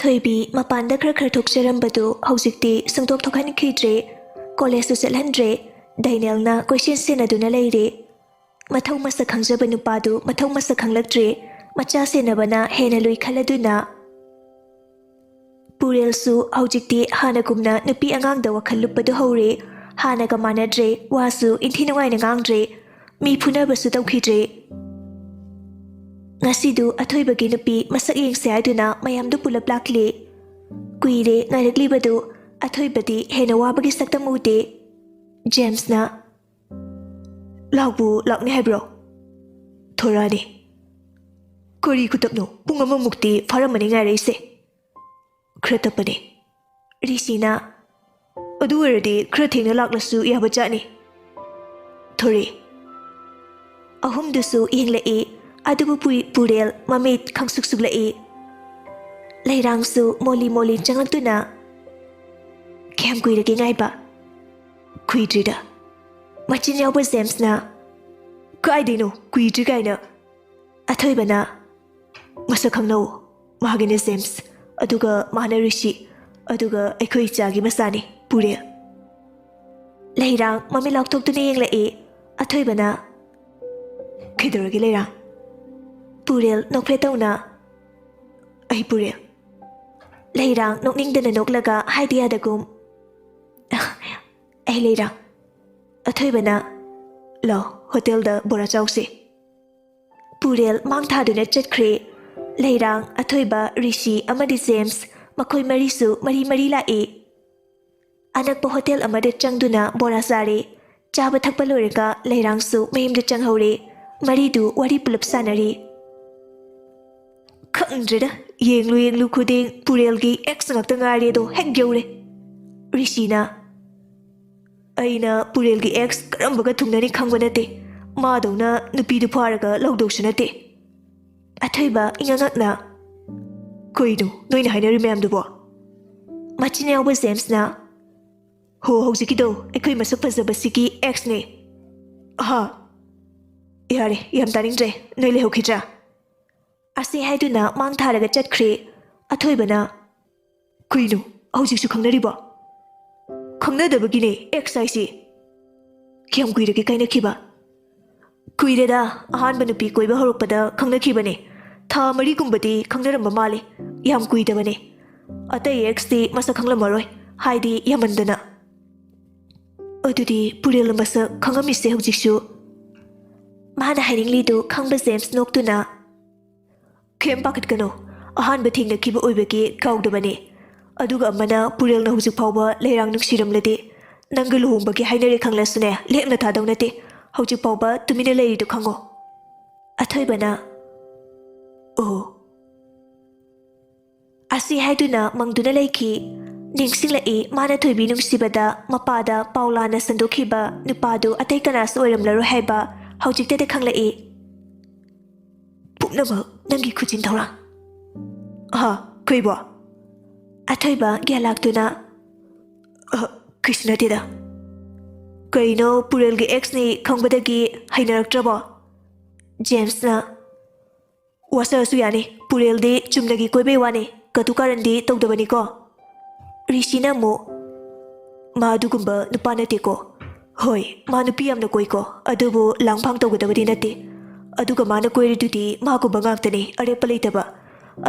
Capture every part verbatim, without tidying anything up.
ꯊꯣꯏꯕꯤ ꯃꯄꯥꯟꯗ ꯈꯔ ꯈꯔ ꯊꯣꯛꯆꯔꯝꯕꯗꯨ ꯍꯧꯖꯤꯛꯇꯤ ꯁꯨꯡꯊꯣꯛ ꯊꯣꯛꯍꯟꯈꯤꯗ꯭ꯔꯦ꯫ ꯀꯣꯂꯦꯖꯁꯨ ꯆꯠꯍꯟꯗ꯭ꯔꯦ꯫ ꯗꯥꯏꯅꯦꯜꯅ ꯀꯣꯏꯁꯦꯟ ꯁꯦꯟꯅꯗꯨꯅ ꯂꯩꯔꯦ꯫ ꯃꯊꯧ ꯃꯁꯛ ꯈꯪꯖꯕ ꯅꯨꯄꯥꯗꯨ ꯃꯊꯧ ꯃꯁꯛ ꯈꯪꯂꯛꯇ꯭ꯔꯦ꯫ ꯃꯆꯥ ꯁꯦꯟꯅꯕꯅ ꯍꯦꯟꯅ ꯂꯨꯏ ꯈꯜꯂꯗꯨꯅ꯫ ꯄꯨꯔꯦꯜꯁꯨ ꯍꯧꯖꯤꯛꯇꯤ ꯍꯥꯟꯅꯒꯨꯝꯅ ꯅꯨꯄꯤ ꯑꯉꯥꯡꯗ ꯋꯥꯈꯜ ꯂꯨꯞꯄꯗꯨ ꯍꯧꯔꯦ꯫ ꯍꯥꯟꯅꯒ ꯃꯥꯟꯅꯗ꯭ꯔꯦ꯫ ꯋꯥꯁꯨ ꯏꯟꯊꯤ ꯅꯨꯡꯉꯥꯏꯅ ꯉꯥꯡꯗ꯭ꯔꯦ꯫ ꯃꯤ ꯐꯨꯅꯕꯁꯨ ꯇꯧꯈꯤꯗ꯭ꯔꯦ꯫ ꯉꯁꯤꯗꯨ ꯑꯊꯣꯏꯕꯒꯤ ꯅꯨꯄꯤ ꯃꯁꯛ ꯌꯦꯡꯁꯦ ꯍꯥꯏꯗꯨꯅ ꯃꯌꯥꯝꯗꯨ ꯄꯨꯂꯞ ꯂꯥꯛꯂꯦ꯫ ꯀꯨꯏꯔꯦ ꯉꯥꯏꯔꯛꯂꯤꯕꯗꯨ꯫ ꯑꯊꯣꯏꯕꯗꯤ ꯍꯦꯟꯅ ꯋꯥꯕꯒꯤ ꯁꯛꯇꯝ ꯎꯗꯦ꯫ ꯖꯦꯝꯁꯅ, "ꯂꯥꯛꯄꯨ ꯂꯥꯛꯅꯤ ꯍꯥꯏꯕ꯭ꯔꯣ? ꯊꯣꯔꯛꯑꯅꯤ꯫ ꯀꯔꯤ ꯈꯨꯇꯞꯅꯣ? ꯄꯨꯡ ꯑꯃꯃꯨꯛꯇꯤ ꯐꯥꯔꯝꯃꯅꯤ ꯉꯥꯏꯔꯛꯏꯁꯦ꯫ ꯈꯔ ꯇꯞꯄꯅꯤ꯫" ꯔꯤꯁꯤꯅ, "ꯑꯗꯨ ꯑꯣꯏꯔꯗꯤ ꯈꯔ ꯊꯦꯡꯅ ꯂꯥꯛꯂꯁꯨ ꯌꯥꯕ ꯖꯥꯠꯅꯤ꯫" ꯊꯣꯔꯛꯏ꯫ ꯑꯍꯨꯝꯗꯨꯁꯨ ꯌꯦꯡꯂꯛꯏ꯫ ꯑꯗꯨꯕꯨ ꯄꯨꯏ-, ꯄꯨꯔꯦꯜ ꯃꯃꯤꯠ ꯈꯪꯁꯨꯛ ꯁꯨꯛꯂꯛꯏ꯫ ꯂꯩꯔꯥꯡꯁꯨ ꯃꯣꯂꯤ ꯃꯣꯂꯤ ꯆꯪꯂꯛꯇꯨꯅ, "ꯀꯌꯥꯝ ꯀꯨꯏꯔꯒꯦ ꯉꯥꯏꯕ?" "ꯀꯨꯏꯗ꯭ꯔꯤꯗ꯫" ꯃꯆꯤꯟ ꯌꯥꯎꯕ ꯖꯦꯝꯁꯅ, "ꯀꯥꯏꯗꯩꯅꯣ ꯀꯨꯏꯗ꯭ꯔꯤ ꯀꯥꯏꯅ?" ꯑꯊꯣꯏꯕꯅ, "ꯃꯁꯛ ꯈꯪꯅꯧ, ꯃꯥꯒꯤꯅꯦ ꯖꯦꯝꯁ, ꯑꯗꯨꯒ ꯃꯥꯅ ꯔꯤꯁꯤ, ꯑꯗꯨꯒ ꯑꯩꯈꯣꯏ ꯏꯆꯥꯒꯤ ꯃꯆꯥꯅꯤ ꯄꯨꯔꯦꯜ꯫" ꯂꯩꯔꯥꯡ ꯃꯃꯤꯠ ꯂꯥꯎꯊꯣꯛꯇꯨꯅ ꯌꯦꯡꯂꯛꯏ꯫ ꯑꯊꯣꯏꯕꯅ, "ꯀꯩꯗꯧꯔꯒꯦ ꯂꯩꯔꯥꯡ?" ꯄꯨꯔꯦꯜ ꯅꯣꯛꯐꯦꯠ ꯇꯧꯅ, "ꯑꯩ ꯄꯨꯔꯦꯜ꯫" ꯂꯩꯔꯥꯡ ꯅꯣꯛꯅꯤꯡꯗꯅ ꯅꯣꯛꯂꯒ ꯍꯥꯏꯗ ꯌꯥꯗꯒꯨꯝ, "ꯑꯩ ꯂꯩꯔꯥꯡ꯫" ꯑꯊꯣꯏꯕꯅ, "ꯂꯥꯎ, ꯍꯣꯇꯦꯜꯗ ꯕꯣꯔꯥ ꯆꯥꯎꯁꯤ꯫" ꯄꯨꯔꯦꯜ ꯃꯥꯡ ꯊꯥꯗꯨꯅ ꯆꯠꯈ꯭ꯔꯦ꯫ ꯂꯩꯔꯥꯡ, ꯑꯊꯣꯏꯕ, ꯔꯤꯁꯤ ꯑꯃꯗꯤ ꯖꯦꯝꯁ, ꯃꯈꯣꯏ ꯃꯔꯤꯁꯨ ꯃꯔꯤ ꯃꯔꯤ ꯂꯥꯛꯏ꯫ ꯑꯅꯛꯄ ꯍꯣꯇꯦꯜ ꯑꯃꯗ ꯆꯪꯗꯨꯅ ꯕꯣꯔꯥ ꯆꯥꯔꯦ꯫ ꯆꯥꯕ ꯊꯛꯄ ꯂꯣꯏꯔꯒ ꯂꯩꯔꯥꯡꯁꯨ ꯃꯌꯨꯝꯗ ꯆꯪꯍꯧꯔꯦ꯫ ꯃꯔꯤꯗꯨ ꯋꯥꯔꯤ ꯄꯨꯂꯞ ꯁꯥꯟꯅꯔꯤ꯫ "ꯈꯪꯗ꯭ꯔꯦꯗ, ꯌꯦꯡꯂꯨ ꯌꯦꯡꯂꯨ ꯈꯨꯗꯤꯡ ꯄꯨꯔꯦꯜꯒꯤ ꯑꯦꯛꯁ ꯉꯥꯛꯇ ꯉꯥꯏꯔꯦꯗꯣ ꯍꯦꯛ ꯌꯧꯔꯦ꯫" ꯔꯤꯁꯤꯅ, "ꯑꯩꯅ ꯄꯨꯔꯦꯜꯒꯤ ꯑꯦꯛꯁ ꯀꯔꯝꯕꯒ ꯊꯨꯡꯅꯅꯤ ꯈꯪꯕ ꯅꯠꯇꯦ꯫ ꯃꯥꯗꯧꯅ ꯅꯨꯄꯤꯗꯨ ꯐꯥꯔꯒ ꯂꯧꯗꯧꯁꯨ ꯅꯠꯇꯦ꯫" ꯑꯊꯣꯏꯕ ꯏꯉꯛꯉꯛꯅ, "ꯀꯩꯅꯣ ꯅꯣꯏꯅ ꯍꯥꯏꯅꯔꯤ ꯃꯌꯥꯝꯗꯨꯕꯣ?" ꯃꯆꯤꯟ ꯌꯥꯎꯕ ꯖꯦꯝꯁꯅ, "ꯍꯣ, ꯍꯧꯖꯤꯛꯀꯤꯗꯣ ꯑꯩꯈꯣꯏ ꯃꯁꯛ ꯐꯖꯕꯁꯤꯒꯤ ꯑꯦꯛꯁꯅꯦ꯫" "ꯑꯍꯥ, ꯌꯥꯔꯦ, ꯌꯥꯝ ꯇꯥꯅꯤꯡꯗ꯭ꯔꯦ, ꯅꯣꯏ ꯂꯩꯍꯧꯈꯤꯗ꯭ꯔꯥ?" ꯑꯁꯤ ꯍꯥꯏꯗꯨꯅ ꯃꯥꯡ ꯊꯥꯔꯒ ꯆꯠꯈ꯭ꯔꯦ꯫ ꯑꯊꯣꯏꯕꯅ, "ꯀꯩꯅꯣ, ꯍꯧꯖꯤꯛꯁꯨ ꯈꯪꯅꯔꯤꯕꯣ?" "ꯈꯪꯅꯗꯕꯒꯤꯅꯦ, ꯑꯦꯛꯁ ꯍꯥꯏꯁꯤ꯫ ꯀꯌꯥꯝ ꯀꯨꯏꯔꯒꯦ ꯀꯥꯏꯅꯈꯤꯕ?" "ꯀꯨꯏꯔꯦꯗ, ꯑꯍꯥꯟꯕ ꯅꯨꯄꯤ ꯀꯣꯏꯕ ꯍꯧꯔꯛꯄꯗ ꯈꯪꯅꯈꯤꯕꯅꯦ꯫ ꯊꯥ ꯃꯔꯤꯒꯨꯝꯕꯗꯤ ꯈꯪꯅꯔꯝꯕ ꯃꯥꯜꯂꯦ꯫ ꯌꯥꯝ ꯀꯨꯏꯗꯕꯅꯦ꯫ ꯑꯇꯩ ꯑꯦꯛꯁꯇꯤ ꯃꯁꯛ ꯈꯪꯂꯝꯃꯔꯣꯏ, ꯍꯥꯏꯗꯤ ꯌꯥꯝꯃꯟꯗꯅ꯫ ꯑꯗꯨꯗꯤ ꯄꯨꯔꯦꯜꯅ ꯃꯁꯛ ꯈꯪꯉꯝꯃꯤꯁꯦ ꯍꯧꯖꯤꯛꯁꯨ?" ꯃꯥꯅ ꯍꯥꯏꯅꯤꯡꯂꯤꯗꯨ ꯈꯪꯕ ꯖꯦꯝꯁ ꯅꯣꯛꯇꯨꯅ, "ꯀꯩꯝ ꯄꯥꯈꯠꯀꯅꯨ꯫ ꯑꯍꯥꯟꯕ ꯊꯦꯡꯅꯈꯤꯕ ꯑꯣꯏꯕꯒꯤ ꯀꯥꯎꯗꯕꯅꯤ꯫ ꯑꯗꯨꯒ ꯑꯃꯅ ꯄꯨꯔꯦꯜꯅ ꯍꯧꯖꯤꯛ ꯐꯥꯎꯕ ꯂꯩꯔꯥꯡ ꯅꯨꯡꯁꯤꯔꯝꯂꯗꯤ ꯅꯪꯒ ꯂꯨꯍꯣꯡꯕꯒꯤ ꯍꯥꯏꯅꯔꯦ ꯈꯪꯂꯁꯨꯅꯦ, ꯂꯦꯛꯅ ꯊꯥꯗꯧ ꯅꯠꯇꯦ꯫ ꯍꯧꯖꯤꯛ ꯐꯥꯎꯕ ꯇꯨꯃꯤꯟꯅ ꯂꯩꯔꯤꯗꯨ ꯈꯪꯉꯣ꯫" ꯑꯊꯣꯏꯕꯅ, "ꯑꯣ꯫" ꯑꯁꯤ ꯍꯥꯏꯗꯨꯅ ꯃꯪꯗꯨꯅ ꯂꯩꯈꯤ꯫ ꯅꯤꯡꯁꯤꯡꯂꯛꯏ ꯃꯥꯅ ꯊꯣꯏꯕꯤ ꯅꯨꯡꯁꯤꯕꯗ ꯃꯄꯥꯗ ꯄꯥꯎ ꯂꯥꯟꯅ ꯁꯟꯗꯣꯛꯈꯤꯕ ꯅꯨꯄꯥꯗꯨ ꯑꯇꯩ ꯀꯅꯥꯁꯨ ꯑꯣꯏꯔꯝꯂꯔꯣꯏ ꯍꯥꯏꯕ ꯍꯧꯖꯤꯛꯇꯗ ꯈꯪꯂꯛꯏ꯫ "ꯄꯨꯝꯅꯃꯛ ꯅꯪꯒꯤ ꯈꯨꯖꯤꯟ ꯊꯧꯔꯥꯡ꯫" "ꯍꯥ? ꯀꯩꯕꯣ?" ꯑꯊꯣꯏꯕ ꯒ꯭ꯌꯥꯟ ꯂꯥꯛꯇꯨꯅ, "ꯑ, ꯀꯩꯁꯨ ꯅꯠꯇꯦꯗ꯫" "ꯀꯩꯅꯣ, ꯄꯨꯔꯦꯜꯒꯤ ꯑꯦꯛꯁꯅꯤ ꯈꯪꯕꯗꯒꯤ ꯍꯩꯅꯔꯛꯇ꯭ꯔꯕꯣ?" ꯖꯦꯝꯁꯅ, "ꯋꯥꯁꯛꯑꯁꯨ ꯌꯥꯅꯤ, ꯄꯨꯔꯦꯜꯗꯤ ꯆꯨꯝꯅꯒꯤ ꯀꯣꯏꯕꯩ ꯋꯥꯅꯤ, ꯀꯇꯨ ꯀꯥꯔꯟꯗꯤ ꯇꯧꯗꯕꯅꯤꯀꯣ꯫" ꯔꯤꯁꯤꯅ ꯑꯃꯨꯛ, "ꯃꯥ ꯑꯗꯨꯒꯨꯝꯕ ꯅꯨꯄꯥ ꯅꯠꯇꯦꯀꯣ꯫ ꯍꯣꯏ, ꯃꯥ ꯅꯨꯄꯤ ꯌꯥꯝꯅ ꯀꯣꯏꯀꯣ, ꯑꯗꯨꯕꯨ ꯂꯥꯡꯐꯥꯡ ꯇꯧꯒꯗꯕꯗꯤ ꯅꯠꯇꯦ꯫ ꯑꯗꯨꯒ ꯃꯥꯅ ꯀꯣꯏꯔꯤꯗꯨꯗꯤ ꯃꯥꯒꯨꯝꯕ ꯉꯥꯛꯇꯅꯤ, ꯑꯔꯦꯞꯄ ꯂꯩꯇꯕ꯫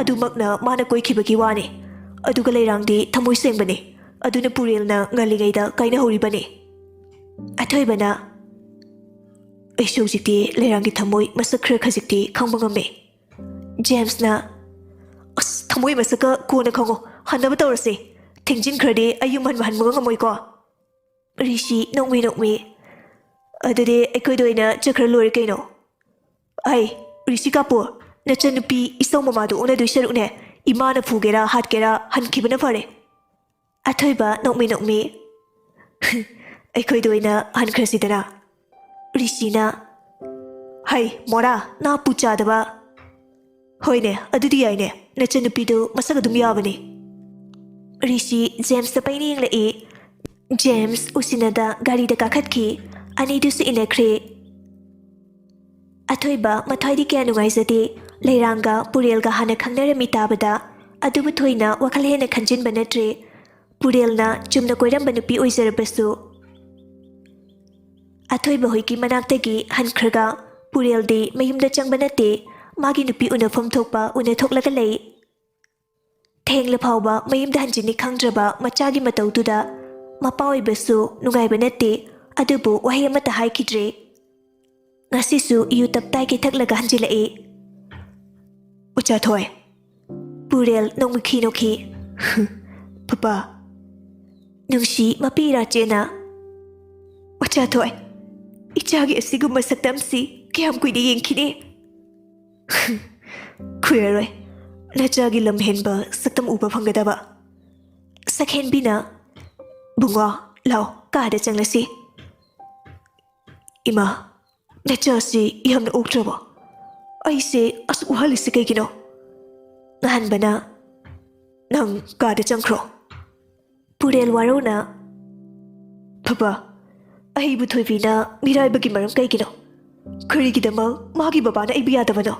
ꯑꯗꯨꯃꯛꯅ ꯃꯥꯅ ꯀꯣꯏꯈꯤꯕꯒꯤ ꯋꯥꯅꯤ꯫ ꯑꯗꯨꯒ ꯂꯩꯔꯥꯡꯗꯤ ꯊꯃꯣꯏ ꯁꯦꯡꯕꯅꯤ꯫ ꯑꯗꯨꯅ ꯄꯨꯔꯦꯜꯅ ꯉꯜꯂꯤꯉꯩꯗ ꯀꯥꯏꯅꯍꯧꯔꯤꯕꯅꯤ꯫" ꯑꯊꯣꯏꯕꯅ, "ꯑꯩꯁꯨ ꯍꯧꯖꯤꯛꯇꯤ ꯂꯩꯔꯥꯡꯒꯤ ꯊꯃꯣꯏ ꯃꯁꯛ ꯈꯔ ꯈꯖꯤꯛꯇꯤ ꯈꯪꯕ ꯉꯝꯃꯦ꯫" ꯖꯦꯝꯁꯅ, "ꯑꯁ, ꯊꯃꯣꯏ ꯃꯁꯛꯀ ꯀꯣꯟꯅ ꯈꯪꯉꯣ, ꯍꯟꯅꯕ ꯇꯧꯔꯁꯤ꯫ ꯊꯦꯡꯖꯤꯟꯈ꯭ꯔꯗꯤ ꯑꯩ ꯌꯨꯝ ꯍꯟꯕ ꯍꯟꯕ ꯉꯝꯃꯣꯏꯀꯣ꯫" ꯔꯤꯁꯤ ꯅꯣꯛꯃꯤ ꯅꯣꯛꯃꯤ, "ꯑꯗꯨꯗꯤ ꯑꯩꯈꯣꯏꯗ ꯑꯣꯏꯅ ꯆꯠꯈ꯭ꯔ ꯂꯣꯏꯔꯦ ꯀꯩꯅꯣ꯫ ꯑꯩ, ꯔꯤꯁꯤ ꯀꯥꯄꯨꯔ, ꯅꯆꯟꯅꯨꯄꯤ ꯏꯆꯧ ꯃꯃꯥꯗꯨ ꯑꯣꯟꯅꯗꯣꯏ ꯁꯔꯨꯛꯅꯦ, ꯏꯃꯥꯅ ꯐꯨꯒꯦꯔꯥ ꯍꯥꯠꯀꯦꯔꯥ ꯍꯟꯈꯤꯕꯅ ꯐꯔꯦ꯫" ꯑꯊꯣꯏꯕ ꯅꯣꯛꯃꯤ ꯅꯣꯛꯃꯤ, "ꯑꯩꯈꯣꯏꯗ ꯑꯣꯏꯅ ꯍꯟꯈ꯭ꯔꯁꯤꯗꯅ꯫" ꯔꯤꯁꯤꯅ, "ꯍꯩ, ꯃꯣꯔꯥ, ꯅꯥꯄꯨ ꯆꯥꯗꯕ꯫ ꯍꯣꯏꯅꯦ, ꯑꯗꯨꯗꯤ ꯌꯥꯏꯅꯦ, ꯅꯆꯟꯅꯨꯄꯤꯗꯨ ꯃꯁꯛ ꯑꯗꯨꯝ ꯌꯥꯕꯅꯤ꯫" ꯔꯤꯁꯤ ꯖꯦꯝꯁꯇ ꯄꯩꯅ ꯌꯦꯡꯂꯛꯏ꯫ ꯖꯦꯝꯁ ꯎꯁꯤꯟꯅꯗ ꯒꯥꯔꯤꯗ ꯀꯥꯈꯠꯈꯤ꯫ ꯑꯅꯤꯗꯨꯁꯨ ꯏꯟꯅꯈ꯭ꯔꯦ꯫ ꯑꯊꯣꯏꯕ ꯃꯊ꯭ꯋꯥꯏꯗꯤ ꯀꯌꯥ ꯅꯨꯡꯉꯥꯏꯖꯗꯦ꯫ ꯂꯩꯔꯥꯡꯒ ꯄꯨꯔꯦꯜꯒ ꯍꯥꯟꯅ ꯈꯪꯅꯔꯝꯃꯤ ꯇꯥꯕꯗ ꯑꯗꯨꯕꯨ ꯊꯣꯏꯅ ꯋꯥꯈꯜ ꯍꯦꯟꯅ ꯈꯟꯖꯤꯟꯕ ꯅꯠꯇ꯭ꯔꯦ꯫ ꯄꯨꯔꯦꯜꯅ ꯆꯨꯝꯅ ꯀꯣꯏꯔꯝꯕ ꯅꯨꯄꯤ ꯑꯣꯏꯖꯔꯕꯁꯨ꯫ ꯑꯊꯣꯏꯕ ꯍꯣꯏꯒꯤ ꯃꯅꯥꯛꯇꯒꯤ ꯍꯟꯈ꯭ꯔꯒ ꯄꯨꯔꯦꯜꯗꯤ ꯃꯌꯨꯝꯗ ꯆꯪꯕ ꯅꯠꯇꯦ꯫ ꯃꯥꯒꯤ ꯅꯨꯄꯤ ꯎꯅꯐꯝ ꯊꯣꯛꯄ ꯎꯅꯊꯣꯛꯂꯒ ꯂꯩ꯫ ꯊꯦꯡꯂ ꯐꯥꯎꯕ ꯃꯌꯨꯝꯗ ꯍꯟꯖꯤꯟꯅꯤ ꯈꯪꯗ꯭ꯔꯕ ꯃꯆꯥꯒꯤ ꯃꯇꯧꯗꯨꯗ ꯃꯄꯥ ꯑꯣꯏꯕꯁꯨ ꯅꯨꯡꯉꯥꯏꯕ ꯅꯠꯇꯦ꯫ ꯑꯗꯨꯕꯨ ꯋꯥꯍꯩ ꯑꯃꯠꯇ ꯍꯥꯏꯈꯤꯗ꯭ꯔꯦ꯫ ꯉꯁꯤꯁꯨ ꯌꯨ ꯇꯞꯇꯥꯏ ꯀꯩꯊꯛꯂꯒ ꯍꯟꯖꯤꯜꯂꯛꯏ꯫ "ꯎꯆꯥꯊꯣꯏ!" ꯄꯨꯔꯦꯜ ꯅꯣꯡꯃꯈꯤ ꯅꯣꯛꯈꯤ꯫ "ꯄꯄꯥ!" ꯅꯨꯡꯁꯤ ꯃꯄꯤ ꯏꯔꯥ ꯆꯦꯟꯅ꯫ "ꯎꯆꯥꯊꯣꯏ, ꯏꯆꯥꯒꯤ ꯑꯁꯤꯒꯨꯝꯕ ꯁꯛꯇꯝꯁꯤ ꯀꯌꯥꯝ ꯀꯨꯏꯅ ꯌꯦꯡꯈꯤꯅꯤ?" "ꯀꯨꯏꯔꯔꯣꯏ ꯅꯆꯥꯒꯤ ꯂꯝ ꯍꯦꯟꯕ ꯁꯛꯇꯝ ꯎꯕ ꯐꯪꯒꯗꯕ꯫" ꯁꯛꯍꯦꯟꯕꯤꯅ, "ꯕꯨꯡꯉꯣ, ꯂꯥꯎ, ꯀꯥꯗ ꯆꯪꯂꯁꯤ꯫" "ꯏꯃꯥ, ꯅꯆꯥꯁꯤ ꯌꯥꯝꯅ ꯑꯣꯛꯇ꯭ꯔꯕꯣ? ꯑꯩꯁꯦ ꯑꯁꯨꯛ ꯋꯥꯍꯜꯂꯤꯁꯤ ꯀꯩꯒꯤꯅꯣ?" ꯉꯍꯥꯟꯕꯅ, "ꯅꯪ ꯀꯥꯗ ꯆꯪꯈ꯭ꯔꯣ꯫" ꯄꯨꯔꯦꯜ ꯋꯥꯔꯧꯅ, "ꯄꯄꯥ, ꯑꯩꯕꯨ ꯊꯣꯏꯕꯤꯅ ꯃꯤꯔꯥꯏꯕꯒꯤ ꯃꯔꯝ ꯀꯩꯒꯤꯅꯣ? ꯀꯔꯤꯒꯤꯗꯃꯛ ꯃꯥꯒꯤ ꯕꯕꯥꯅ ꯑꯩꯕꯨ ꯌꯥꯗꯕꯅꯣ?"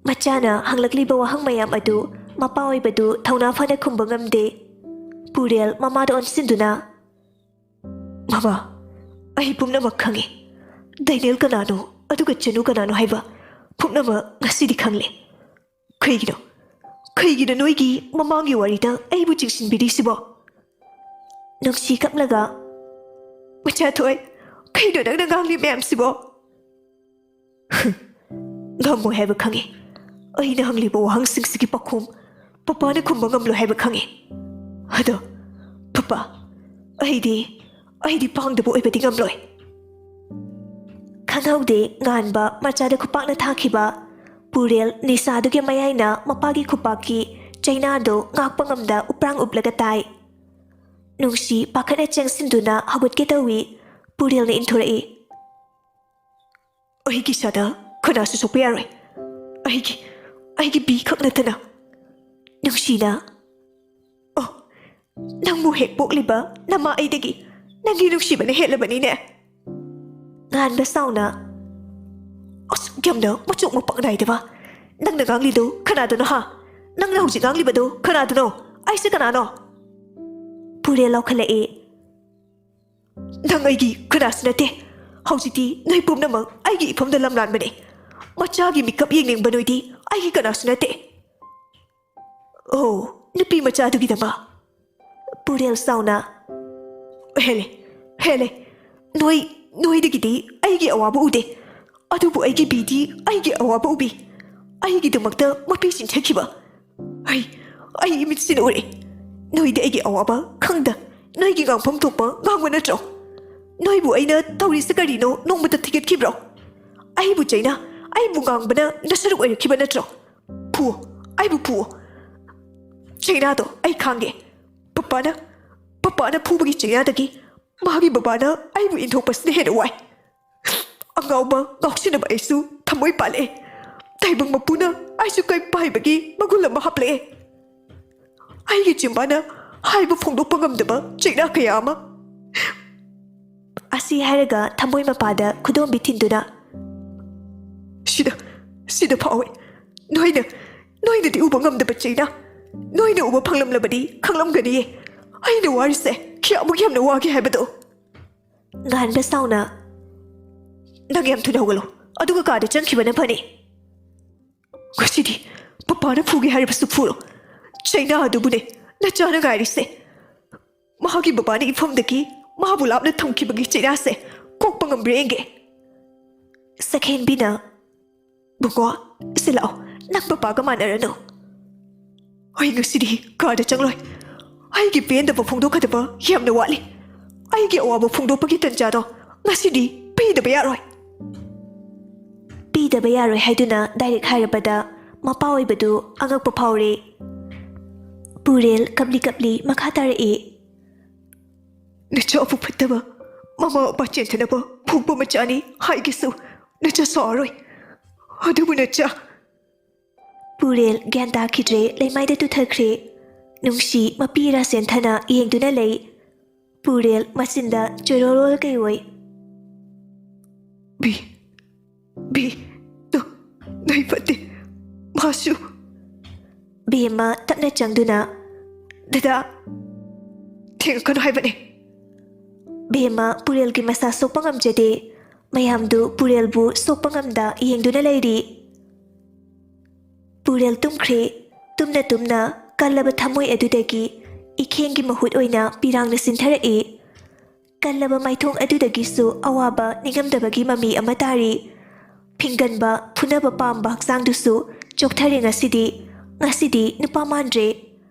ꯃꯆꯥꯅ ꯍꯪꯂꯛꯂꯤꯕ ꯋꯥꯍꯪ ꯃꯌꯥꯝ ꯑꯗꯨ ꯃꯄꯥ ꯑꯣꯏꯕꯗꯨ ꯊꯧꯅꯥ ꯐꯅ ꯈꯨꯝꯕ ꯉꯝꯗꯦ꯫ ꯄꯨꯔꯦꯜ ꯃꯃꯥꯗ ꯑꯣꯟꯁꯤꯟꯗꯨꯅ, "ꯃꯃꯥ, ꯑꯩ ꯄꯨꯝꯅꯃꯛ ꯈꯪꯉꯤ꯫ ꯗꯥꯏꯅꯦꯜ ꯀꯅꯥꯅꯣ, ꯑꯗꯨꯒ ꯆꯅꯨ ꯀꯅꯥꯅꯣ ꯍꯥꯏꯕ ꯄꯨꯝꯅꯃꯛ ꯉꯁꯤꯗꯤ ꯈꯪꯂꯦ꯫ ꯀꯩꯒꯤꯅꯣ, ꯀꯩꯒꯤꯅꯣ ꯅꯣꯏꯒꯤ ꯃꯃꯥꯡꯒꯤ ꯋꯥꯔꯤꯗ ꯑꯩꯕꯨ ꯆꯤꯡꯁꯤꯟꯕꯤꯔꯤꯁꯤꯕꯣ?" ꯅꯨꯡꯁꯤ ꯀꯞꯂꯒ, "ꯃꯆꯥꯊꯣꯏ, ꯀꯩꯅꯣ ꯅꯪꯅ ꯉꯥꯡꯂꯤ ꯃꯌꯥꯝꯁꯤꯕꯣ?" "ꯉꯝꯃꯣꯏ ꯍꯥꯏꯕ ꯈꯪꯉꯤ꯫ ꯑꯩꯅ ꯍꯪꯂꯤꯕ ꯋꯥꯍꯪꯁꯤꯡꯁꯤꯒꯤ ꯄꯥꯎꯈꯨꯝ ꯄꯄꯥꯅ ꯈꯨꯝꯕ ꯉꯝꯂꯣꯏ ꯍꯥꯏꯕ ꯈꯪꯉꯤ꯫ ꯑꯗꯣ ꯄꯄꯥ, ꯑꯩꯗꯤ, ꯑꯩꯗꯤ ꯄꯥꯡꯗꯕ ꯑꯣꯏꯕꯗꯤ ꯉꯝꯂꯣꯏ꯫" ꯈꯪꯍꯧꯗꯦ ꯉꯥꯟꯕ ꯃꯆꯥꯗ ꯈꯨꯄꯥꯛꯅ ꯊꯥꯈꯤꯕ꯫ ꯄꯨꯔꯦꯜ ꯅꯤꯁꯥꯗꯨꯒꯤ ꯃꯌꯥꯏꯅ ꯃꯄꯥꯒꯤ ꯈꯨꯄꯥꯛꯀꯤ ꯆꯩꯅꯥꯗꯨ ꯉꯥꯛꯄ ꯉꯝꯗ ꯎꯄ꯭ꯔꯥꯡ ꯎꯞꯂꯒ ꯇꯥꯏ꯫ ꯅꯨꯡꯁꯤ ꯄꯥꯈꯠꯅ ꯆꯪꯁꯤꯟꯗꯨꯅ ꯍꯧꯒꯠꯀꯦ ꯇꯧꯏ꯫ ꯄꯨꯔꯦꯜꯅ ꯏꯟꯊꯣꯔꯛꯏ꯫ "ꯑꯩꯒꯤ ꯏꯁꯥꯗ ꯀꯅꯥꯁꯨ ꯁꯣꯛꯄ ꯌꯥꯔꯣꯏ꯫ ꯑꯩꯒꯤ, ꯑꯩꯒꯤ ꯕꯤ ꯈꯛ ꯅꯠꯇꯅ꯫" ꯅꯨꯡꯁꯤꯅ, "ꯑꯣ, ꯅꯪꯕꯨ ꯍꯦꯛ ꯄꯣꯛꯂꯤꯕ ꯅꯃꯥ ꯑꯩꯗꯒꯤ ꯅꯪꯒꯤ ꯅꯨꯡꯁꯤꯕꯅ ꯍꯦꯜꯂꯕꯅꯤꯅꯦ꯫" ꯉꯥꯟꯕ ꯁꯥꯎꯅ, "ꯑꯁꯨꯛ ꯌꯥꯝꯅ ꯃꯆꯣꯛ ꯃꯄꯥꯛ ꯅꯥꯏꯗꯕ ꯅꯪꯅ ꯉꯥꯡꯂꯤꯗꯨ ꯀꯅꯥꯗꯅꯣ ꯍꯥ? ꯅꯪꯅ ꯍꯧꯖꯤꯛ ꯉꯥꯡꯂꯤꯕꯗꯨ ꯀꯅꯥꯗꯅꯣ? ꯑꯩꯁꯦ ꯀꯅꯥꯅꯣ? ꯄꯨꯔꯦꯜ ꯂꯥꯎꯈꯠꯂꯛꯏ꯫ ꯅꯪ ꯑꯩꯒꯤ ꯀꯅꯥꯁꯨ ꯅꯠꯇꯦ꯫ ꯍꯧꯖꯤꯛꯇꯤ ꯅꯣꯏ ꯄꯨꯝꯅꯃꯛ ꯑꯩꯒꯤ ꯏꯐꯝꯗ ꯂꯝꯂꯥꯟꯕꯅꯦ꯫ ꯃꯆꯥꯒꯤ ꯃꯤꯀꯞ ꯌꯦꯡꯅꯤꯡꯕ ꯅꯣꯏꯗꯤ ꯑꯩꯒꯤ ꯀꯅꯥꯁꯨ ꯅꯠꯇꯦ꯫ ꯑꯣ, ꯅꯨꯄꯤ ꯃꯆꯥꯗꯨꯒꯤꯗꯃꯛ꯫ ꯄꯨꯔꯦꯜ ꯆꯥꯎꯅ꯫ ꯍꯦꯜꯂꯦ, ꯍꯦꯜꯂꯦ꯫ ꯅꯣꯏ, ꯅꯣꯏꯗꯒꯤꯗꯤ ꯑꯩꯒꯤ ꯑꯋꯥꯕ ꯎꯗꯦ꯫ ꯑꯗꯨꯕꯨ ꯑꯩꯒꯤ ꯕꯤꯗꯤ ꯑꯩꯒꯤ ꯑꯋꯥꯕ ꯎꯕꯤ꯫ ꯑꯩꯒꯤꯗꯃꯛꯇ ꯃꯄꯤ ꯆꯤꯡꯊꯈꯤꯕ꯫ ꯑꯩ, ꯑꯩ ꯏꯃꯤꯠꯁꯤꯅ ꯎꯔꯦ꯫ ꯅꯣꯏꯗꯤ ꯑꯩꯒꯤ ꯑꯋꯥꯕ ꯈꯪꯗ, ꯅꯣꯏꯒꯤ ꯉꯥꯡꯐꯝ ꯊꯣꯛꯄ ꯉꯥꯡꯕ ꯅꯠꯇ꯭ꯔꯣ? ꯅꯣꯏꯕꯨ ꯑꯩꯅ ꯇꯧꯔꯤꯁꯦ ꯀꯔꯤꯅꯣ ꯅꯣꯡꯃꯇ ꯊꯤꯒꯠꯈꯤꯕ꯭ꯔꯣ? ꯑꯩꯕꯨ ꯆꯩꯅ, ꯑꯩꯕꯨ ꯉꯥꯡꯕꯅ ꯅꯁꯔꯨꯛ ꯑꯣꯏꯔꯛꯈꯤꯕ ꯅꯠꯇ꯭ꯔꯣ? ꯐꯨ, ꯑꯩꯕꯨ ꯐꯨ꯫ ꯆꯩꯅꯥꯗꯣ ꯑꯩ ꯈꯥꯡꯒꯦ꯫ ꯄꯄꯥꯅ, ꯄꯄꯥꯅ ꯐꯨꯕꯒꯤ ꯆꯩꯅꯥꯗꯒꯤ ꯃꯥꯒꯤ ꯕꯕꯥꯅ ꯑꯩꯕꯨ ꯏꯟꯊꯣꯛꯄꯁꯤꯅ ꯍꯦꯟꯅ ꯋꯥꯏ꯫ ꯑꯉꯥꯎꯕ ꯉꯥꯎꯁꯤꯟꯅꯕ ꯑꯩꯁꯨ ꯊꯃꯣꯏ ꯄꯥꯜꯂꯛꯑꯦ꯫ ꯇꯥꯏꯕꯪ ꯃꯄꯨꯅ ꯑꯩꯁꯨ ꯀꯩ ꯄꯥꯏꯕꯒꯤ ꯃꯒꯨꯟ ꯑꯃ ꯍꯥꯞꯂꯛꯑꯦ꯫ ꯑꯩꯒꯤ ꯆꯤꯝꯕꯥꯅ ꯍꯥꯏꯕ ꯐꯣꯡꯗꯣꯛꯄ ꯉꯝꯗꯕ ꯆꯩꯅꯥ ꯀꯌꯥ ꯑꯃ꯫ ꯑꯁꯤ ꯍꯥꯏꯔꯒ ꯊꯃꯣꯏ ꯃꯄꯥꯗ ꯈꯨꯗꯣꯝꯕꯤ ꯊꯤꯟꯗꯨꯅ, "ꯁꯤꯗ, ꯁꯤꯗ ꯐꯥꯎꯋꯦ꯫ ꯅꯣꯏꯅ, ꯅꯣꯏꯅꯗꯤ ꯎꯕ ꯉꯝꯗꯕ ꯆꯩꯅꯥ꯫ ꯅꯣꯏꯅ ꯎꯕ ꯐꯪꯂꯝꯂꯕꯗꯤ ꯈꯪꯂꯝꯒꯅꯤꯌꯦ꯫ ꯑꯩꯅ ꯋꯥꯔꯤꯁꯦ ꯀꯌꯥꯃꯨꯛ ꯌꯥꯝꯅ ꯋꯥꯒꯦ ꯍꯥꯏꯕꯗꯣ꯫" ꯉꯥꯟꯕ ꯁꯥꯎꯅ, "ꯅꯪ ꯌꯥꯝ ꯊꯨꯅ ꯍꯧꯒꯠꯂꯣ, ꯑꯗꯨꯒ ꯀꯥꯗ ꯆꯪꯈꯤꯕꯅ ꯐꯅꯤ꯫ ꯉꯁꯤꯗꯤ ꯄꯄꯥꯅ ꯐꯨꯒꯦ ꯍꯥꯏꯔꯕꯁꯨ ꯐꯨꯔꯣ꯫ ꯆꯩꯅꯥ ꯑꯗꯨꯕꯨꯅꯦ ꯅꯆꯥꯅ ꯉꯥꯏꯔꯤꯁꯦ꯫ ꯃꯍꯥꯛꯀꯤ ꯕꯕꯥꯅ ꯏꯐꯝꯗꯒꯤ ꯃꯥꯕꯨ ꯂꯥꯞꯅ ꯊꯝꯈꯤꯕꯒꯤ ꯆꯩꯅꯥꯁꯦ ꯀꯣꯛꯄ ꯉꯝꯕ꯭ꯔꯥ ꯌꯦꯡꯒꯦ꯫" ꯁꯈꯦꯟꯕꯤꯅ, "ꯕꯨꯡꯉꯣ, ꯁꯤ ꯂꯥꯛꯑꯣ, ꯅꯪ ꯄꯄꯥꯒ ꯃꯥꯟꯅꯔꯅꯨ꯫" "ꯑꯩ ꯉꯁꯤꯗꯤ ꯀꯥꯗ ꯆꯪꯂꯣꯏ꯫ ꯑꯩꯒꯤ ꯄꯦꯟꯗꯕ ꯐꯣꯡꯗꯣꯛꯀꯗꯕ ꯌꯥꯝꯅ ꯋꯥꯠꯂꯤ꯫ ꯑꯩꯒꯤ ꯑꯋꯥꯕ ꯐꯣꯡꯗꯣꯛꯄꯒꯤ ꯇꯟꯖꯥꯗꯣ ꯉꯁꯤꯗꯤ ꯄꯤꯗꯕ ꯌꯥꯔꯣꯏ꯫" ꯄꯤꯗꯕ ꯌꯥꯔꯣꯏ ꯍꯥꯏꯗꯨꯅ ꯗꯥꯏꯔꯦꯛ ꯍꯥꯏꯔꯕꯗ ꯃꯄꯥ ꯑꯣꯏꯕꯗꯨ ꯑꯉꯛꯄ ꯐꯥꯎꯔꯦ꯫ ꯄꯨꯔꯦꯜ ꯀꯞꯂꯤ ꯀꯞꯂꯤ ꯃꯈꯥ ꯇꯥꯔꯛꯏ꯫ "ꯅꯆꯥꯕꯨ ꯐꯠꯇꯕ, ꯃꯃꯥ ꯃꯄꯥ ꯆꯦꯟꯊꯅꯕ ꯐꯨꯛꯄ ꯃꯆꯥꯅꯤ ꯍꯥꯏꯒꯦꯁꯨ ꯅꯆꯥ ꯁꯥꯎꯔꯣꯏ꯫ ꯑꯗꯨꯕꯨ ꯅꯆꯥ꯫" ꯄꯨꯔꯦꯜ ꯒ꯭ꯌꯥꯟ ꯇꯥꯈꯤꯗ꯭ꯔꯦ, ꯂꯩꯃꯥꯏꯗ ꯇꯨꯊꯈ꯭ꯔꯦ꯫ ꯅꯨꯡꯁꯤ ꯃꯄꯤ ꯔꯥꯁꯦꯟꯊꯅ ꯌꯦꯡꯗꯨꯅ ꯂꯩ꯫ ꯄꯨꯔꯦꯜ ꯃꯆꯤꯟꯗ ꯆꯣꯏꯔꯣꯔꯣꯜ ꯀꯩꯑꯣꯏ꯫ "ꯕꯤ, ꯕꯤ, ꯅ-, ꯅꯣꯏ ꯐꯠꯇꯦ꯫ ꯃꯥꯁꯨ꯫" ꯕꯦꯝꯃ ꯇꯞꯅ ꯆꯪꯗꯨꯅ, "ꯗꯗꯥ, ꯊꯦꯡꯉꯛꯀꯅꯨ ꯍꯥꯏꯕꯅꯦ꯫" ꯕꯦꯝꯃ ꯄꯨꯔꯦꯜꯒꯤ ꯃꯁꯥ ꯁꯣꯛꯄ ꯉꯝꯖꯗꯦ꯫ ꯃꯌꯥꯝꯗꯨ ꯄꯨꯔꯦꯜꯕꯨ ꯁꯣꯛꯄ ꯉꯝꯗ ꯌꯦꯡꯗꯨꯅ ꯂꯩꯔꯤ꯫ ꯄꯨꯔꯦꯜ ꯇꯨꯝꯈ꯭ꯔꯦ꯫ ꯇꯨꯝꯅ ꯇꯨꯝꯅ ꯀꯜꯂꯕ ꯊꯃꯣꯏ ꯑꯗꯨꯗꯒꯤ ꯏꯈꯦꯡꯒꯤ ꯃꯍꯨꯠ ꯑꯣꯏꯅ ꯄꯤꯔꯥꯡꯅ ꯁꯤꯟꯊꯔꯛꯏ꯫ ꯀꯜꯂꯕ ꯃꯥꯏꯊꯣꯡ ꯑꯗꯨꯗꯒꯤꯁꯨ ꯑꯋꯥꯕ ꯅꯤꯡꯉꯝꯗꯕꯒꯤ ꯃꯃꯤ ꯑꯃ ꯇꯥꯔꯤ꯫ ꯐꯤꯡꯒꯟꯕ, ꯐꯨꯅꯕ ꯄꯥꯝꯕ ꯍꯛꯆꯥꯡꯗꯨꯁꯨ ꯆꯣꯛꯊꯔꯦ ꯉꯁꯤꯗꯤ꯫ ꯉꯁꯤꯗꯤ ꯅꯨꯄꯥ ꯃꯥꯟꯗ꯭ꯔꯦ꯫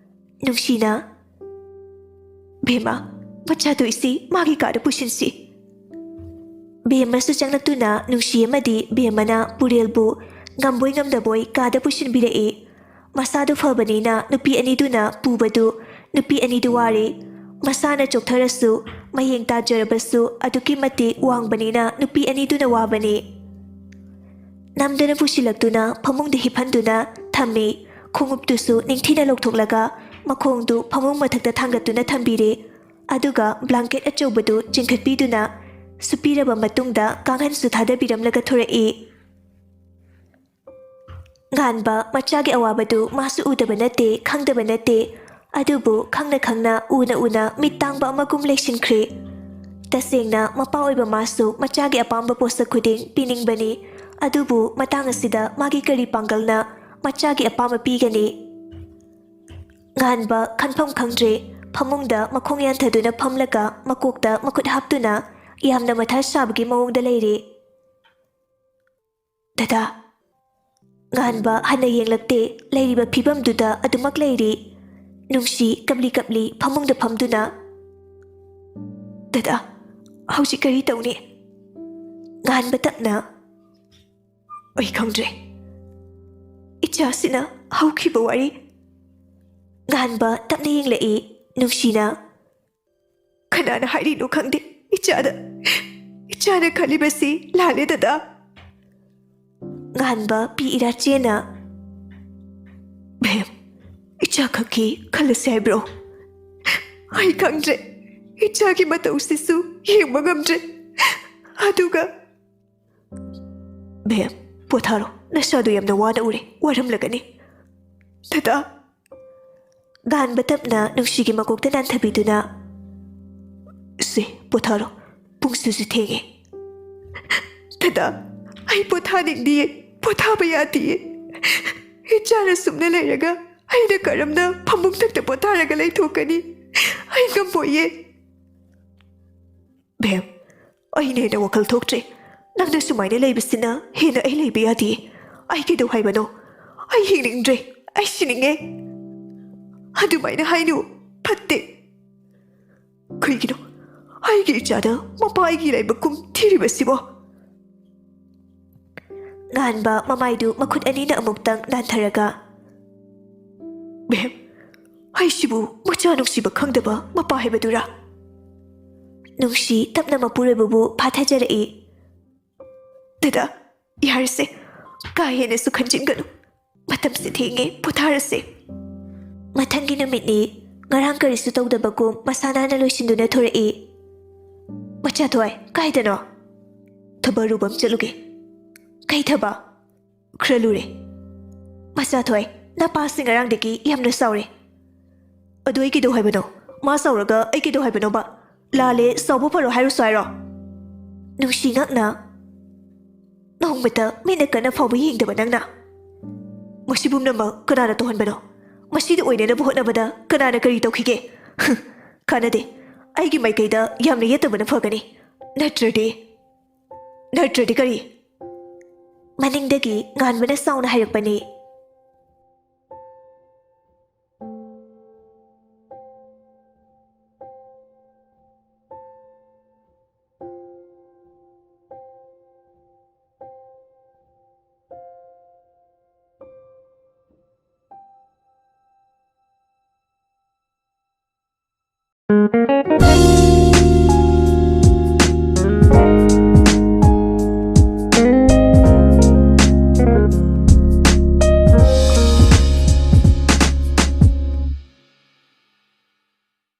ꯅꯨꯡꯁꯤꯅ, "ꯕꯦꯝꯃ, ꯃꯆꯥꯗꯣ ꯏꯁꯤ ꯃꯥꯒꯤ ꯀꯥꯗ ꯄꯨꯁꯤꯟꯁꯤ꯫" ꯕꯦꯝꯃꯁꯨ ꯆꯪꯂꯛꯇꯨꯅ ꯅꯨꯡꯁꯤ ꯑꯃꯗꯤ ꯕꯦꯝꯃꯅ ꯄꯨꯔꯦꯜꯕꯨ ꯉꯝꯕꯣꯏ ꯉꯝꯗꯕꯣꯏ ꯀꯥꯗ ꯄꯨꯁꯤꯟꯕꯤꯔꯛꯏ꯫ ꯃꯁꯥꯗꯨ ꯐꯕꯅꯤꯅ ꯅꯨꯄꯤ ꯑꯅꯤꯗꯨꯅ ꯄꯨꯕꯗꯨ ꯅꯨꯄꯤ ꯑꯅꯤꯗꯨ ꯋꯥꯔꯦ꯫ ꯃꯁꯥꯅ ꯆꯣꯛꯊꯔꯁꯨ, ꯃꯌꯦꯡ ꯇꯥꯖꯔꯕꯁꯨ ꯑꯗꯨꯛꯀꯤ ꯃꯇꯤꯛ ꯋꯥꯡꯕꯅꯤꯅ ꯅꯨꯄꯤ ꯑꯅꯤꯗꯨꯅ ꯋꯥꯕꯅꯤ꯫ ꯅꯝꯗꯨꯅ ꯄꯨꯁꯤꯜꯂꯛꯇꯨꯅ ꯐꯃꯨꯡꯗ ꯍꯤꯞꯍꯟꯗꯨꯅ ꯊꯝꯃꯤ꯫ ꯈꯣꯡꯎꯞꯇꯨꯁꯨ ꯅꯤꯡꯊꯤꯅ ꯂꯧꯊꯣꯛꯂꯒ ꯃꯈꯣꯡꯗꯨ ꯐꯃꯨꯡ ꯃꯊꯛꯇ ꯊꯥꯡꯒꯠꯇꯨꯅ ꯊꯝꯕꯤꯔꯦ꯫ ꯑꯗꯨꯒ blanket ꯑꯆꯧꯕꯗꯨ ꯆꯤꯡꯈꯠꯄꯤꯗꯨꯅ ꯁꯨꯞꯄꯤꯔꯕ ꯃꯇꯨꯡꯗ ꯀꯥꯡꯍꯟꯁꯨ ꯊꯥꯗꯕꯤꯔꯝꯂꯒ ꯊꯣꯔꯛꯏ꯫ ꯉꯥꯟꯕ ꯃꯆꯥꯒꯤ ꯑꯋꯥꯕꯗꯨ ꯃꯥꯁꯨ ꯎꯗꯕ ꯅꯠꯇꯦ, ꯈꯪꯗꯕ ꯅꯠꯇꯦ꯫ ꯑꯗꯨꯕꯨ ꯈꯪꯅ ꯈꯪꯅ, ꯎꯅ ꯎꯅ ꯃꯤꯠ ꯇꯥꯡꯕ ꯑꯃꯒꯨꯝ ꯂꯩꯁꯤꯟꯈ꯭ꯔꯦ꯫ ꯇꯁꯦꯡꯅ ꯃꯄꯥ ꯑꯣꯏꯕ ꯃꯥꯁꯨ ꯃꯆꯥꯒꯤ ꯑꯄꯥꯝꯕ ꯄꯣꯠꯁꯛ ꯈꯨꯗꯤꯡ ꯄꯤꯅꯤꯡꯕꯅꯤ꯫ ꯑꯗꯨꯕꯨ ꯃꯇꯥꯡ ꯑꯁꯤꯗ ꯃꯥꯒꯤ ꯀꯔꯤ ꯄꯥꯡꯒꯜꯅ ꯃꯆꯥꯒꯤ ꯑꯄꯥꯝꯕ ꯄꯤꯒꯅꯤ? ꯉꯥꯟꯕ ꯈꯟꯐꯝ ꯈꯪꯗ꯭ꯔꯦ꯫ ꯐꯃꯨꯡꯗ ꯃꯈꯣꯡ ꯌꯥꯟꯊꯗꯨꯅ ꯐꯝꯂꯒ ꯃꯀꯣꯛꯇ ꯃꯈꯨꯠ ꯍꯥꯞꯇꯨꯅ ꯌꯥꯝꯅ ꯃꯊꯥ ꯁꯥꯕꯒꯤ ꯃꯑꯣꯡꯗ ꯂꯩꯔꯦ꯫ "ꯗꯗꯥ꯫" ꯉꯥꯟꯕ ꯍꯟꯅ ꯌꯦꯡꯂꯛꯇꯦ꯫ ꯂꯩꯔꯤꯕ ꯐꯤꯕꯝꯗꯨꯗ ꯑꯗꯨꯃꯛ ꯂꯩꯔꯤ꯫ ꯅꯨꯡꯁꯤ ꯀꯞꯂꯤ ꯀꯞꯂꯤ ꯐꯃꯨꯡꯗ ꯐꯝꯗꯨꯅ, "ꯗꯗꯥ, ꯍꯧꯖꯤꯛ ꯀꯔꯤ ꯇꯧꯅꯤ?" ꯉꯥꯟꯕ ꯇꯞꯅ, "ꯑꯩ ꯈꯪꯗ꯭ꯔꯦ꯫ ꯏꯆꯥꯁꯤꯅ ꯍꯧꯈꯤꯕ ꯋꯥꯔꯤ꯫" ꯉꯥꯟꯕ ꯇꯞꯅ ꯌꯦꯡꯂꯛꯏ꯫ ꯅꯨꯡꯁꯤꯅ, "ꯀꯅꯥꯅ ꯍꯥꯏꯔꯤꯅꯣ ꯈꯪꯗꯦ ꯏꯆꯥꯗ꯫ ꯏꯆꯥꯅ ꯈꯜꯂꯤꯕꯁꯤ ꯂꯥꯜꯂꯦ, ꯗꯗꯥ꯫" ꯉꯥꯟꯕ ꯄꯤ ꯏꯔꯥ ꯆꯦꯅ, "ꯕꯦꯝ, ꯏꯆꯥ ꯈꯛꯀꯤ ꯈꯜꯂꯁꯤ ꯍꯥꯏꯕ꯭ꯔꯣ? ꯑꯩ ꯈꯪꯗ꯭ꯔꯦ꯫ ꯏꯆꯥꯒꯤ ꯃꯇꯧꯁꯤꯁꯨ ꯌꯦꯡꯕ ꯉꯝꯗ꯭ꯔꯦ꯫ ꯑꯗꯨꯒ" "ꯕꯦꯝ, ꯄꯣꯊꯥꯔꯣ꯫ ꯅꯁꯥꯗꯣ ꯌꯥꯝꯅ ꯋꯥꯅ ꯎꯔꯦ꯫ ꯋꯥꯔꯝꯂꯒꯅꯤ꯫" "ꯗꯗꯥ!" ꯉꯥꯟꯕ ꯇꯞꯅ ꯅꯨꯡꯁꯤꯒꯤ ꯃꯀꯣꯛꯇ ꯅꯥꯟꯊꯕꯤꯗꯨꯅ, "ꯁꯦ, ꯄꯣꯊꯥꯔꯣ, ꯄꯨꯡꯁꯤꯁꯨ ꯊꯦꯡꯉꯦ꯫" "ꯗꯗꯥ, ꯑꯩ ꯄꯣꯊꯥꯅꯤꯡꯗꯤꯌꯦ, ꯄꯣꯊꯥꯕ ꯌꯥꯗꯤꯌꯦ꯫ ꯏꯆꯥꯅ ꯁꯨꯝꯅ ꯂꯩꯔꯒ ꯑꯩꯅ ꯀꯔꯝꯅ ꯐꯃꯨꯡꯊꯛꯇ ꯄꯣꯊꯥꯔꯒ ꯂꯩꯊꯣꯛꯀꯅꯤ? ꯑꯩ ꯉꯝꯃꯣꯏꯌꯦ꯫" "ꯕꯦꯝ, ꯑꯩꯅ ꯍꯦꯟꯅ ꯋꯥꯈꯜ ꯊꯣꯛꯇ꯭ꯔꯦ꯫ ꯅꯪꯅ ꯁꯨꯃꯥꯏꯅ ꯂꯩꯕꯁꯤꯅ ꯍꯦꯟꯅ ꯑꯩ ꯂꯩꯕ ꯌꯥꯗꯤꯌꯦ꯫ ꯑꯩ ꯀꯩꯗꯧ ꯍꯥꯏꯕꯅꯣ? ꯑꯩ ꯍꯤꯡꯅꯤꯡꯗ꯭ꯔꯦ꯫ ꯑꯩ ꯁꯤꯅꯤꯡꯉꯦ꯫" "ꯑꯗꯨꯃꯥꯏꯅ ꯍꯥꯏꯅꯨ, ꯐꯠꯇꯦ꯫" "ꯀꯩꯒꯤꯅꯣ ꯑꯩꯒꯤ ꯏꯆꯥꯗ ꯃꯄꯥ ꯑꯩꯒꯤ ꯂꯥꯏꯕꯛ ꯀꯨꯝ ꯊꯤꯔꯤꯕꯁꯤꯕꯣ?" ꯉꯥꯟꯕ ꯃꯃꯥꯏꯗꯨ ꯃꯈꯨꯠ ꯑꯅꯤꯅ ꯑꯃꯨꯛꯇꯪ ꯅꯥꯟꯊꯔꯒ, "ꯕꯦꯝ, ꯑꯩꯁꯤꯕꯨ ꯃꯆꯥ ꯅꯨꯡꯁꯤꯕ ꯈꯪꯗꯕ ꯃꯄꯥ ꯍꯥꯏꯕꯗꯨꯔꯥ?" ꯅꯨꯡꯁꯤ ꯇꯞꯅ ꯃꯄꯨꯔꯣꯏꯕꯕꯨ ꯐꯥꯊꯖꯔꯛꯏ꯫ "ꯗꯗꯥ, ꯌꯥꯔꯁꯦ, ꯀꯥ ꯍꯦꯟꯅꯁꯨ ꯈꯟꯖꯤꯟꯒꯅꯨ꯫ ꯃꯇꯝꯁꯦ ꯊꯦꯡꯉꯦ, ꯄꯣꯊꯥꯔꯁꯦ꯫" ꯃꯊꯪꯒꯤ ꯅꯨꯃꯤꯠꯅꯤ꯫ ꯉꯔꯥꯡ ꯀꯔꯤꯁꯨ ꯇꯧꯗꯕꯒꯨꯝ ꯃꯁꯥ ꯅꯥꯟꯅ ꯂꯣꯏꯁꯤꯟꯗꯨꯅ ꯊꯣꯔꯛꯏ꯫ "ꯃꯆꯥꯊꯣꯏ, ꯀꯥꯏꯗꯅꯣ?" "ꯊꯕꯛ ꯑꯔꯨꯕ ꯑꯃ ꯆꯠꯂꯨꯒꯦ꯫" "ꯀꯩ ꯊꯕꯛ?" "ꯈꯔ ꯂꯨꯔꯦ꯫" "ꯃꯆꯥꯊꯣꯏ, ꯅꯄꯥꯁꯤ ꯉꯔꯥꯡꯗꯒꯤ ꯌꯥꯝꯅ ꯁꯥꯎꯔꯦ꯫" "ꯑꯗꯨ ꯑꯩ ꯀꯩꯗꯧ ꯍꯥꯏꯕꯅꯣ? ꯃꯥ ꯁꯥꯎꯔꯒ ꯑꯩ ꯀꯩꯗꯧ ꯍꯥꯏꯕꯅꯣꯕ? ꯂꯥꯜꯂꯦ, ꯁꯥꯎꯕ ꯐꯔꯣ ꯍꯥꯏꯔꯨꯁꯨ ꯍꯥꯏꯔꯣ?" ꯅꯨꯡꯁꯤ ꯉꯛꯅ, "ꯅꯣꯡꯃꯇ ꯃꯤꯠꯅ ꯀꯟꯅ ꯐꯥꯎꯕ ꯌꯦꯡꯗꯕ ꯅꯪꯅ? ꯃꯁꯤ ꯄꯨꯝꯅꯃꯛ ꯀꯅꯥꯅ ꯇꯧꯍꯟꯕꯅꯣ? ꯃꯁꯤꯗ ꯑꯣꯏꯅꯅꯕ ꯍꯣꯠꯅꯕꯗ ꯀꯅꯥꯅ ꯀꯔꯤ ꯇꯧꯈꯤꯒꯦ? ꯀꯥꯟꯅꯗꯦ꯫ ꯑꯩꯒꯤ ꯃꯥꯏꯀꯩꯗ ꯌꯥꯝꯅ ꯌꯦꯠꯇꯕꯅ ꯐꯒꯅꯤ꯫ ꯅꯠꯇ꯭ꯔꯗꯤ, ꯅꯠꯇ꯭ꯔꯗꯤ ꯀꯔꯤ?" ꯃꯅꯤꯡꯗꯒꯤ ꯉꯥꯟꯕꯅ ꯁꯥꯎꯅ ꯍꯥꯏꯔꯛꯄꯅꯤ꯫